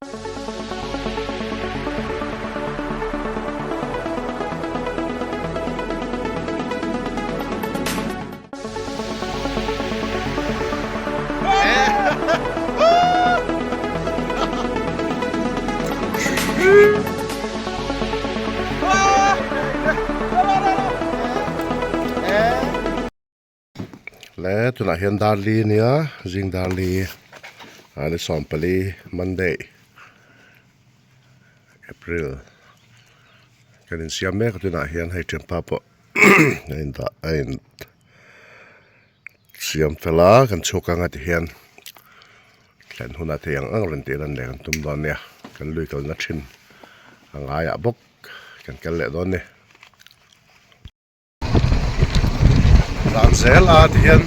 Le tunah hian darli ania zing darli a ni sawmpali monday april kan insiam mek a tunah hian hei thianpa pawh a indah a in siam fel a kan chhuak anga tihian thlen hunah thei ang ang rawn tih lan leh kan tum dawn nia kan lui kalna thin a ngaiah bawk kan kal leh dawn a ni. Zan zel a tihian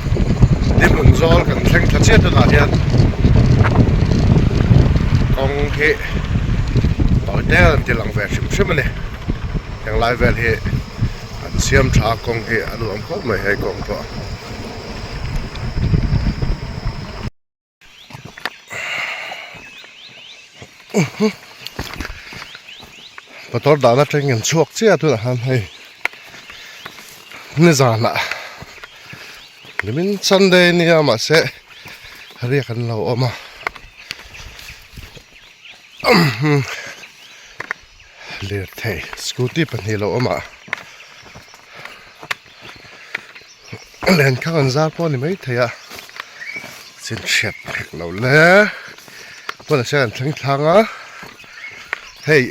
ni hmun zawl kan thleng thla chiah tunah hian kawng hi tawi te an ti lang ve hrim hrim a ni heng lai vel hi an siam tha a kawng hi a nuam khawp mai hei kawng pawh. Motor dahna atangin kan chhuak chiah a tunah khan hei nizanah nimin sunday ania mahse riak an lo awm a lirthei scooty pahnih lo awm a len kha kan zar pawh a ni maithei a chin hriat hek lo le hmunah hian an thleng thlang a hei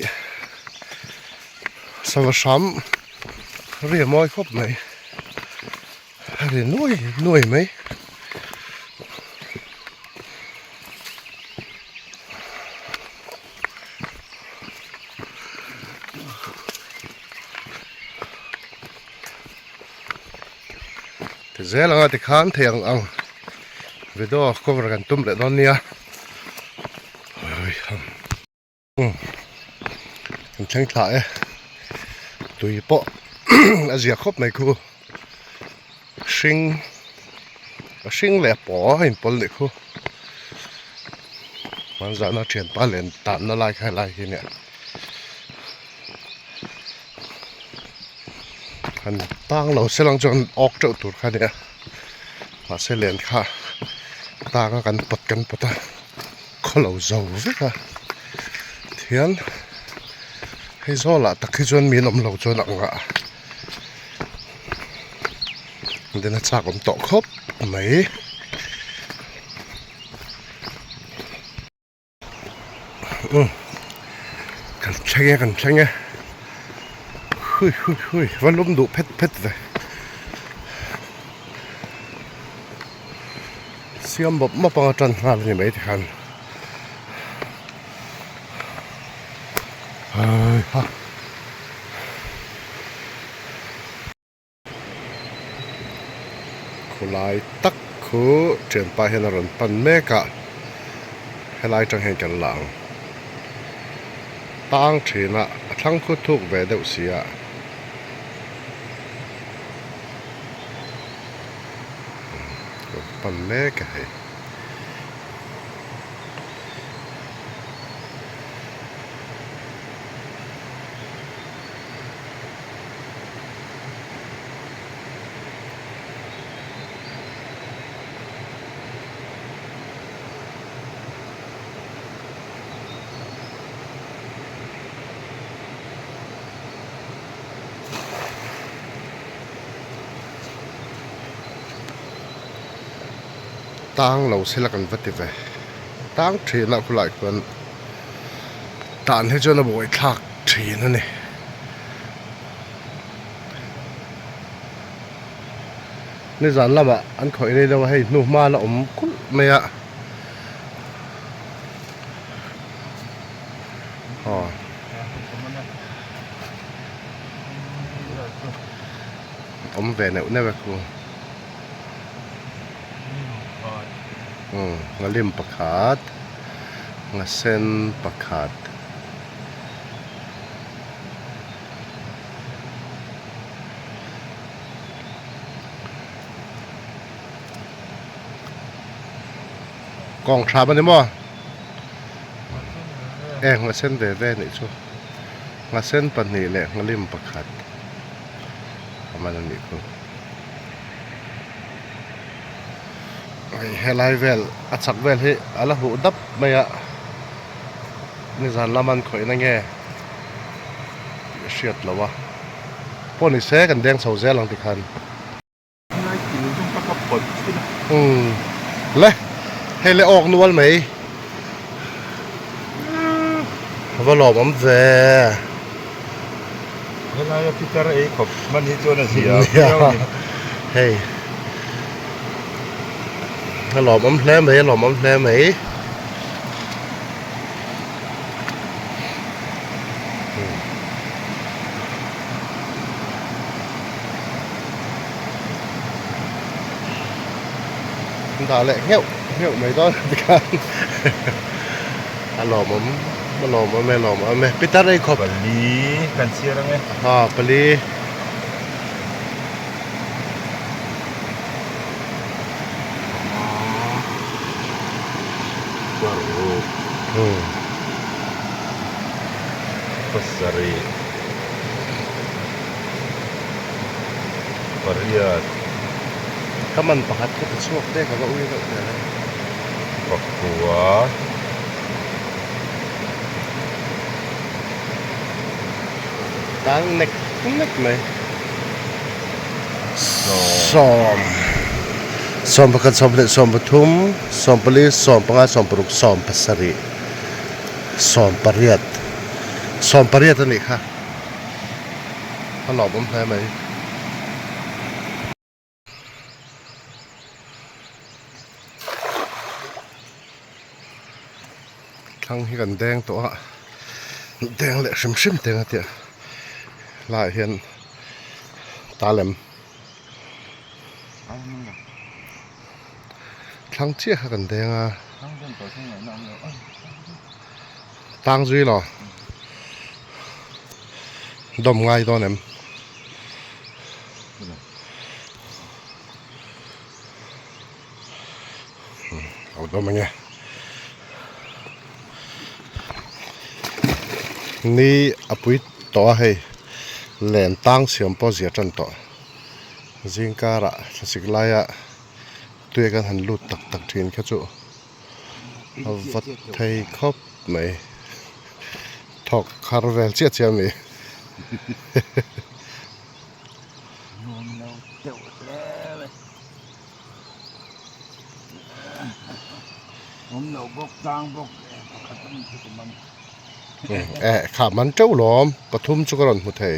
sava hram ri a mawi khawp mai a ri nuai nuai mai. Ti zel anga tikhan thei ang ang video cover kan tum leh dawn nia kan thleng thla e tui pawh a zia khawp mai khu hring a hring leh a paw a inpawl nih khu hmanzahna thianpa len tanna lai kha helai hi nia. Han tang lo se lang chuan awk teuh tur kha ania mahse len kha tang a kan pawt kan pawt a khaw lo zo vek a thian hei zawl ah tak hi chuan mi an awm lo chuan a ngah then a chak awm tawh khawp mai. Kan thleng e kan thleng e hui hui hui va lum duh phet phet ve siam bawp mawp anga tan nghal a ni mai tikhan heiha. Khawlai tak khu thianpa hian a rawn pan mek a helai atang hian kan la ang tang thin a a thlang khu thuk ve deuh si a. Rawn pan mek a hei. Tang lo sela kan va ti ve tang thin a khulai khuan tan hi chuan a buaithlak thin a ni. Nizan lamah an khawih rei deuh a hei hnu hma la awm kulh mai a aw awm ve neuh neuh e khu nghalim pakhat nghasen pakhat. Kawng hram a ni maw? E nghasen ve ve anih chu. Nghasen pahnih leh nghalim pakhat a man anih khu. Hei helai vel a chak vel hi a la huh dap mai a nizan lam an khawih na nge tih a hriat loh a pawh ni se kan deng chho zel ang tikhan. Umm le hei le awk nual mai a va lawm awm ve. Helaia pitar ei khawp hman hi chuan a zia viau a ni. Hei a lawm awm hle mai a lawm awm hle mai. Dah leh ngheuh ngheuh mai dawn a tikhan a lawmawm a lawmawm e a lawmawm e pitar ei khawp pali kan chhiar ang e ha pali paruk pasarih. Pariat. Ka man pakhat kha ti chhuak dek a va ui reuh hmel e. Pakua. Tang nek nek mai. Sawm. 11, 12, 13, 14, 15, 16, 17, 18. 18 a nih kha. A lawmawm hle mai. Thlang hi kan deng tawh a, deng leh hrim hrim teng a tia laiah hian ta lem thlang chiah kha kan deng a. Tang zui lo. Dawm ngai dawn em? Lo dawm ange. Ni a pui tawh a hei. Len tang siam pawh zia tan tawh. Zingkarah thlasik laia tui kan han lut tak tak thin kha chu. A va thei khawp mai thawk har vel chiah chiah a ni. Eh kha man teuh lawm pathum chu ka rawn hmu thei.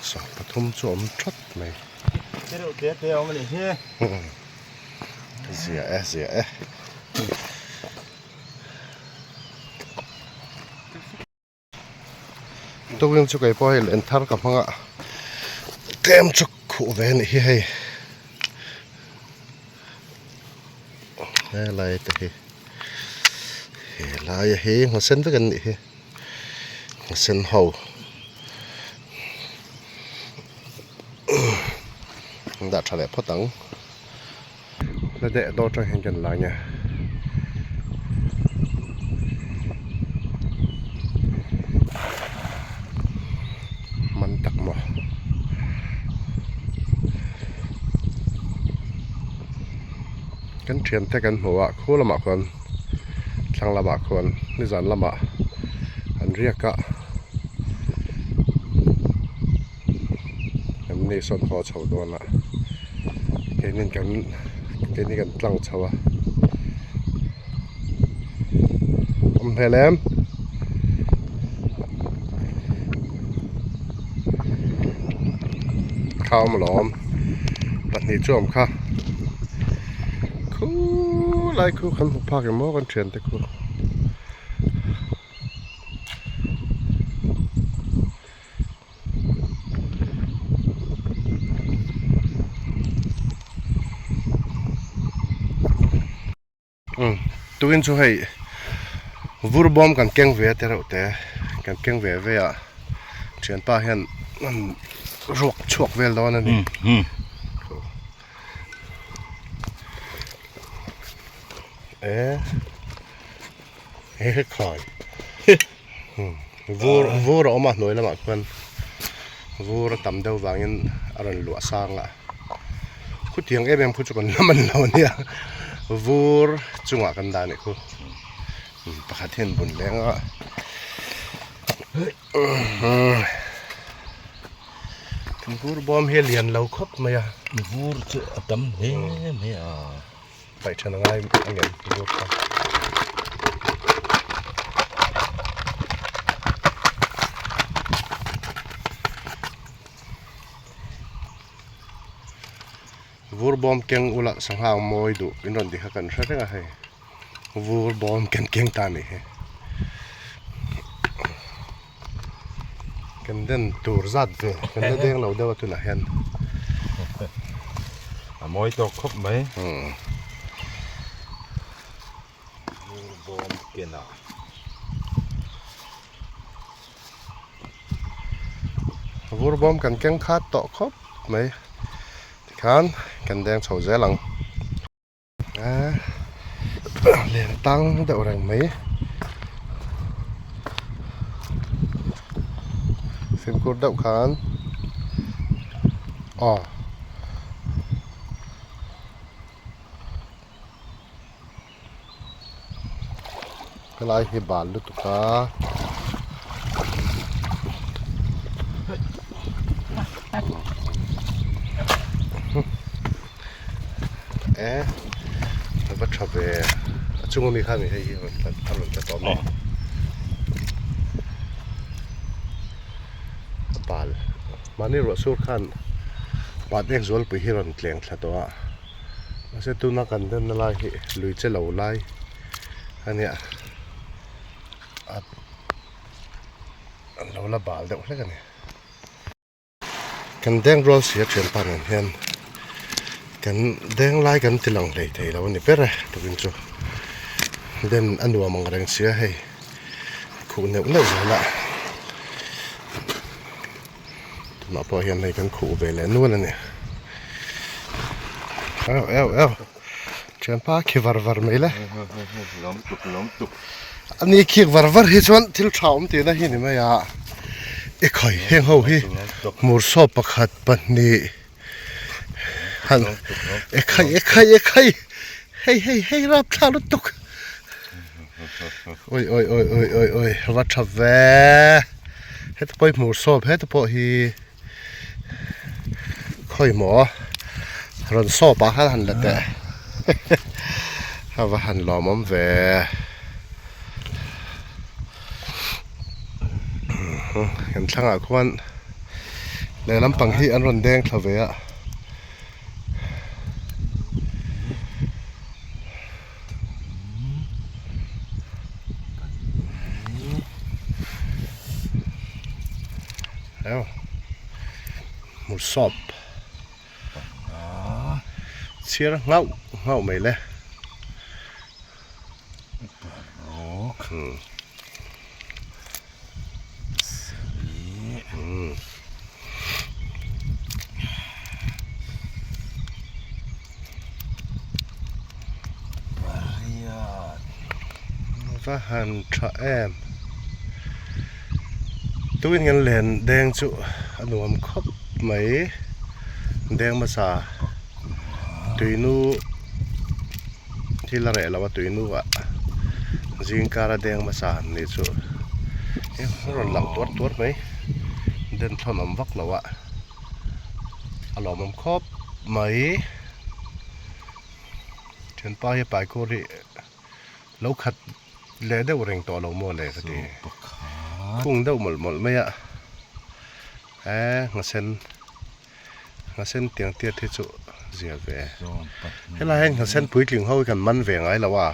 Sawm pathum chu awm that mai. Zia e zia e. Tukin chu kei pawh hei len thar ka hmang a tlem chu khuh ve a nih hi hei helai te hi helai hi nghasen vek an nih hi nghasen ho an dah tha leh phawt ang la deh dawn atang hian kan la nge. Man tak maw. Kan thian te kan hmu a khu lamah khuan thlang lamah khuan nizan lamah an riak a an ni sawn haw chho dawn a keinin kan keini kan tlang chho a awm hmel em kha awm alawm pahnih chu awm kha khulai khu kan hmu phak emaw kan thiante khu. Tukin chu hei vur bawm kan keng ve a te reuh te kan keng ve ve a thianpa hian an ruak chhuak vel dawn a ni. E he khai vur vur a awm a hnuai lamah khuan vur a tam deuh vangin a rawn luah sang a khutiang em em khu chu kan la man lo a nia vur chungah kan dah a nih khu pakhat hian bun leng a vur bawm hi a lian lo khawp mai a vur chu a tam hle mai a. Paih than a ngai a ngem vur kha. Vur bawm keng ula sangha ang mawi duh in rawn ti kha kan hre reng a hei vur bawm ken keng ta a nih hi. Kan den tur zat ve kan la deng lo deuh a tunah hian. A mawi tawk khawp mai. Vur bawm ken a. Vur bawm kan keng khat tawh khawp mai tikhan kan deng chho zel ang. Len tang deuh reng mai fimkhur deuh khan aw helai hi bal lutuk a. E a va tha ve a chung ami kha ni hei hi a rawn tla a rawn tla tawh mai a bal mahni ruah sur khan pat ek zualpui hi a rawn tleng thla tawh a mahse tuna kan denna lai hi lui che lo lai a nia a an lo la bal deuh hlek a ni. Kan deng rual si a thianpa nen hian kan deng lai kan ti lang hlei thei lo a ni ber e tukin chu den a nuam ang reng sia hei khuh neuh neuh zel a tunah pawh hian hei kan khuh ve leh nual a ni eu eu eu thianpa khi var var mai le lawm tuk lawm tuk ani khik var var hi chuan thil tha awm tihna hi ni mai a i khawi heng ho hi hmur sawp pakhat pahnih han e khai e khai e khai hei hei hei rap thla lutuk oi oi oi oi oi oi va tha ve heta pawh hi hmur sawp heta pawh hi Khawi maw rawn sawp ah khan han la teh a va han lawmawm ve kan thlangah khuan lehlam pang hi an rawn deng thla ve a. Hmur sawp chhiar nghauh nghauh mai le. Va han tha em tuin kan len deng chu a nuam khawp mai deng hmasa tuinu Thil a reh lo a tui nu ah zing kar a deng hmasa han nih chu a rawn lang tuar tuar mai den thlawn awm vak lo a a lawmawm khawp mai thianpa hi paikawr hi lo khat leh deuh reng tawh lo maw le ka ti khung deuh mawlh mawlh mai a e nghasen. Nghasen tiang tiat hi chu zia ve. Helai hian nghasen puitling ho hi kan man ve ngai lo a,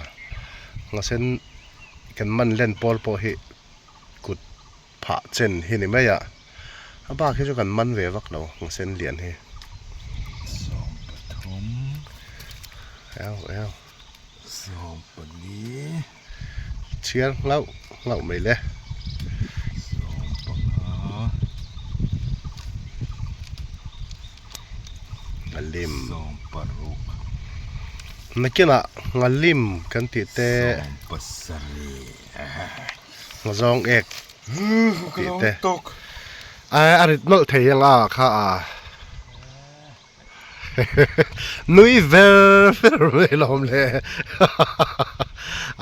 nghasen kan man len pawl pawh hi kut phah chen hi ni mai a, a bak hi chu kan man ve vak lo nghasen lian hi. Eu eu. Chhiar hlauh hlauh mai le. A lim. Nakinah nghalim kan tih te nghazawng ek tih te a rit nawlh thei ang a kha a nui ver ver mai lawm le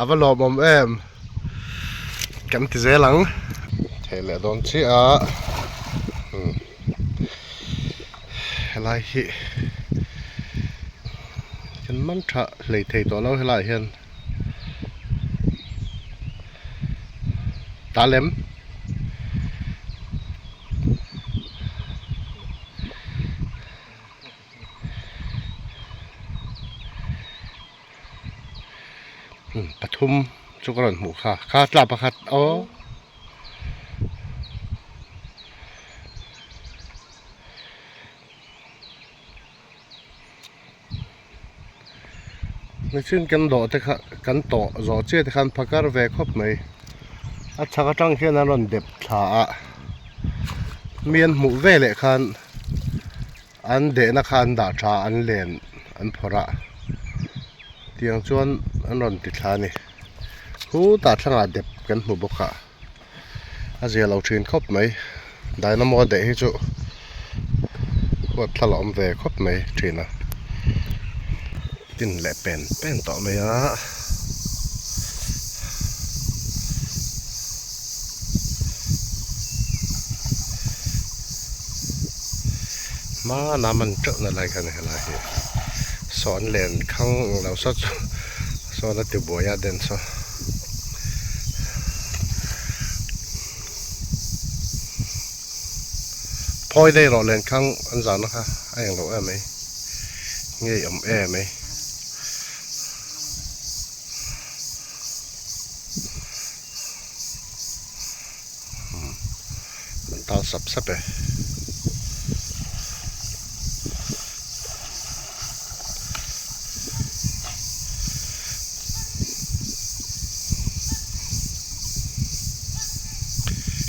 a va lawmawm em kan ti zel ang. Thei leh dawn chiah a helai hi kan man tha hlei thei tawh lo helaiah hian ta lem pathum chu ka rawn hmuh kha kha tla pakhat aw. Machine kan dawh te kha kan tawh zawh chiah te khan phakar ve khawp mai a chhak atang hian an rawn dep thla a mi an hmuh ve leh khan an dehna kha an dah tha an len an phawrh a tiang chuan an rawn ti thla a ni khutah thlangah dep kan hmu bawk a. A zia lo thin khawp mai dynamo a deh hi chu huat thla la awm ve khawp mai thin a tin leh pen pen tawh mai a. Hmana man teuh na lai kha a ni helai hi sawn len khang ang lo saw chu sawn a ti buai a den saw. Phawi daih rawh len khang an zahna kha a eng lo em mai ngei awm em mai. An tal sap sap e.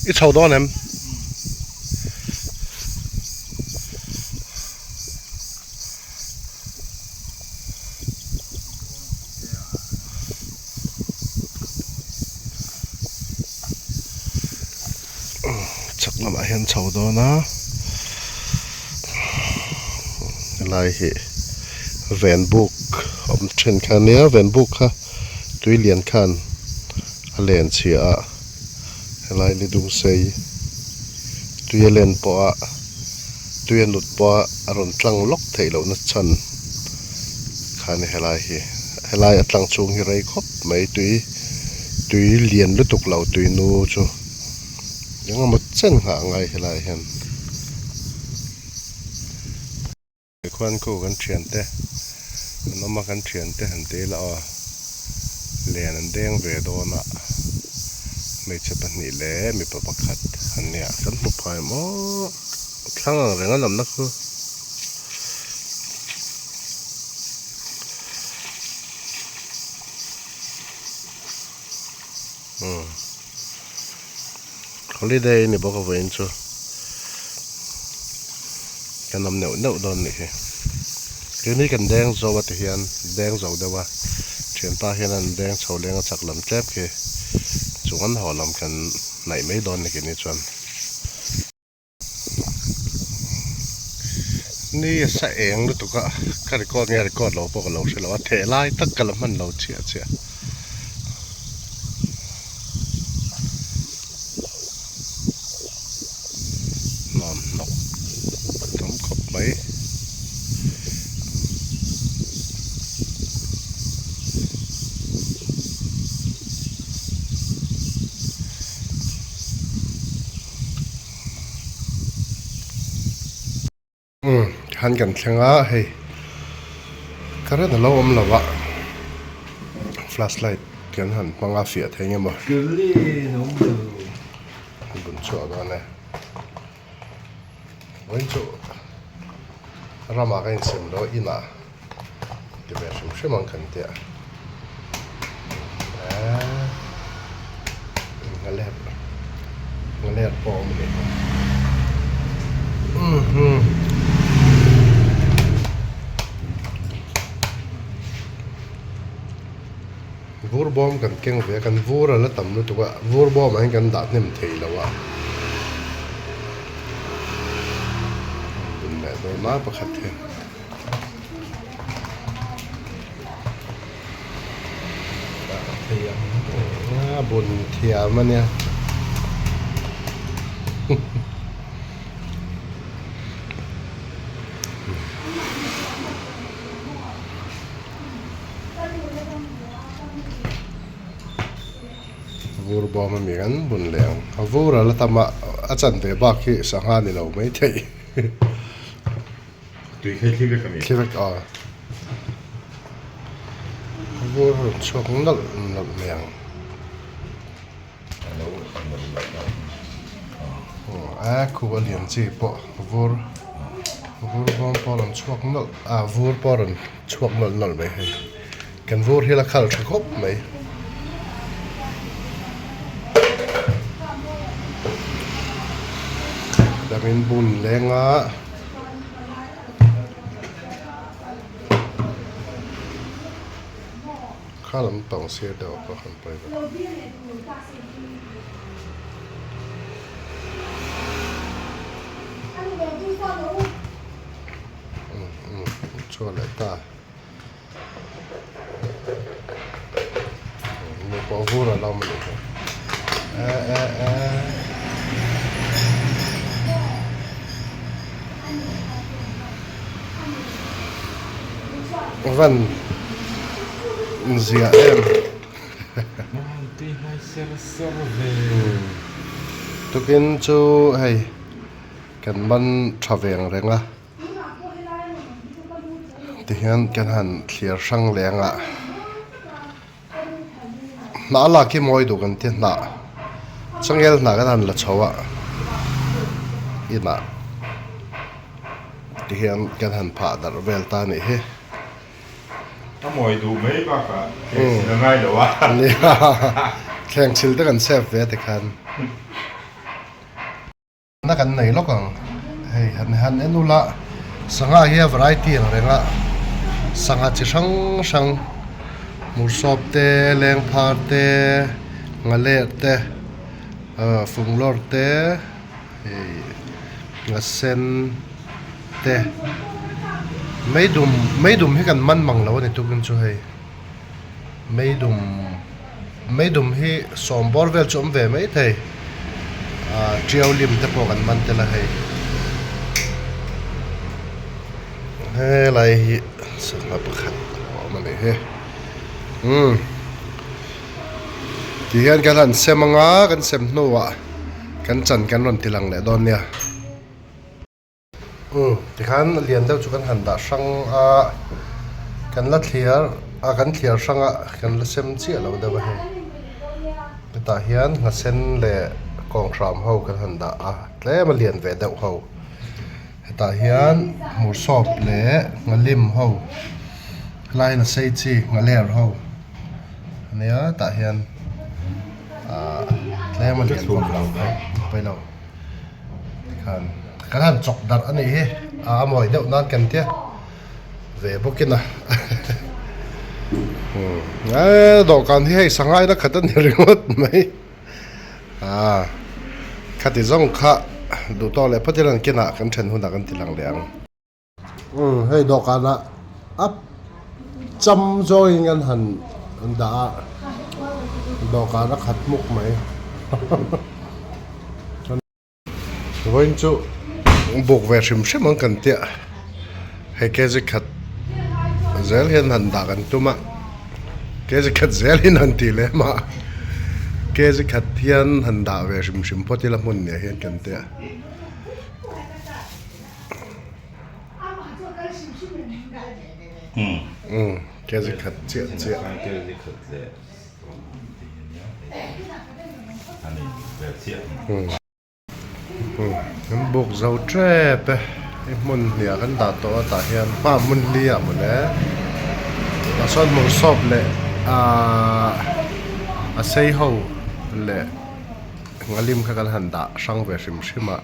I chho dawn em? Chhak lamah hian chho dawn a helai hi ven buk awm then kha ania ven buk kha tui lian khan a len chhia a helai ni dung sei tui a len pawh a tui a nut pawh a a rawn tlang lawk theih loh na chhan kha a ni helai hi helai a tlang chhung hi rei khawp mai tui tui lian lutuk lo tui nu chu eng emaw chen nghah a ngai helaiah hian khuan khu kan thiante an awm a kan thiante han ti ila aw len an deng ve dawn a hmeichhe pahnih leh mipa pakhat an nia kan hmu phai maw thlang ang reng a lamna khu. Umm holiday ni bawk a vawiin chu kan awm neuh neuh dawn nih hi keini kan deng zo a ti hian deng zo deuh a thianpa hian an deng chho leng a chak lam tlem khi chung an haw lam kan hnaih mai dawn ni keini chuan. Ni a sa eng lutuk a ka record nge record lo pawh ka lo hre lo a theh lai tak ka la hman lo chiah chiah. Nuam hnawk tam khawp mai. Umm tikhan kan thleng a hei current a lo awm lo a flashlight kan han hmang a fiah thei nge maw bun chhuah dawn e vawiin chu ramah ka insem lo a inah ti ve hrim hrim ang kan tia eee nghaler nghaler pawh a awm leh bawk umm. Vur bawm kan keng ve a, kan vur a la tam lutuk a, vur bawmah hian kan dah hnem thei lo a. Bun leh dawn a pakhat hian. A bun thiam a nia. Vur bawm a mi kan bun leh ang a vur a la tam a a chanve bak hi sangha ni lo maithei. Tui kha thli vek a mi? Thli vek a. Vur rawn chhuak nalh nalh mai ang. A khu a lian chi pawh vur vur bawm pawh rawn chhuak nawlh a vur pawh rawn chhuak nawlh nawlh mai hei kan vur hi la khal tha khawp mai. Dangin bun leng a. Kha lam tawng sir deuh pawh han pawi ve. Chhuah leh ta. Nu pawh vur a lo awm a nih hi. E e e. Van zia em. Tukin chu hei kan man tha ve ang reng a tihian kan han thlir hrang leng a hnah lak hi mawi duh kan ti hnah changel hnah kan han la chho a inah tihian kan han phah darh vel ta a nih hi. A mawi duh mai bakah thleng chhil a ngai lo a. Nia, thleng chhil te kan save ve tikhan. Na kan nei lawk ang. Hei han han en ula sangha hi a variety ang reng a, sangha chi hrang hrang hmursawp te, lengphar te, nghaler te, funglawr te, hei nghasen. te meidum meidum hi kan man mang lo a ni tukin chu hei meidum meidum hi sawm bawr vel chu awm ve mai thei ah tiau lim te pawh kan man tel a hei helai hi sangha pakhat a awm a ni hi umm ti hian kan han sem anga kan sem hnuah kan chan kan rawn ti lang leh dawn nia. Umm tikhan lian deuh chu kan han dah hrang a kan la thliar a kan thliar hrang a kan la sem chiah lo deuh a hei hetah hian nghasen leh kawnghram ho kan han dah a tlem a lian ve deuh ho hetah hian hmursawp leh nghalim ho helai hian a sei chi nghaler ho ania tah hian ahh tlem a lian vak lo pawi lo. Tikhan kan han chawk darh a nih hi a mawi deuh nan kan tia ve bawkin a eee dawhkan hi hei sangai na khat a ni ringawt mai a khati zawng kha duh tawk leh phawt ila kinah kan then hunah kan ti lang leh ang. Umm hei dawhkanah a cham zawngin kan han dah a dawhkan a khat hmuk mai vawiin chu buk ve hrim hrim ang kan tia hei kg khat zel hian han dah kan tum a kg khat zel in han tih lem a kg khat hian han dah ve hrim hrim phawt ila hmun nia hian kan tia. Umm kg khat chiah chiah. Kan buk zo tep e hei hmun hniah kan dah tawh a tah hian hma hmun li ah mawle tah sawn hmursawp leh ahh a sei ho leh nghalim kha kan han dah hrang ve hrim hrim a.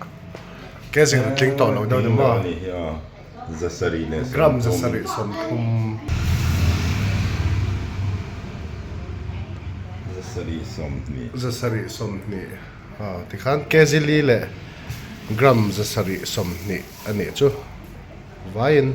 Kg a tling tawh lo deuh ni maw? Gram 730. 720. 720 a tikhan kg li leh gram 720 a nih chu vaiin.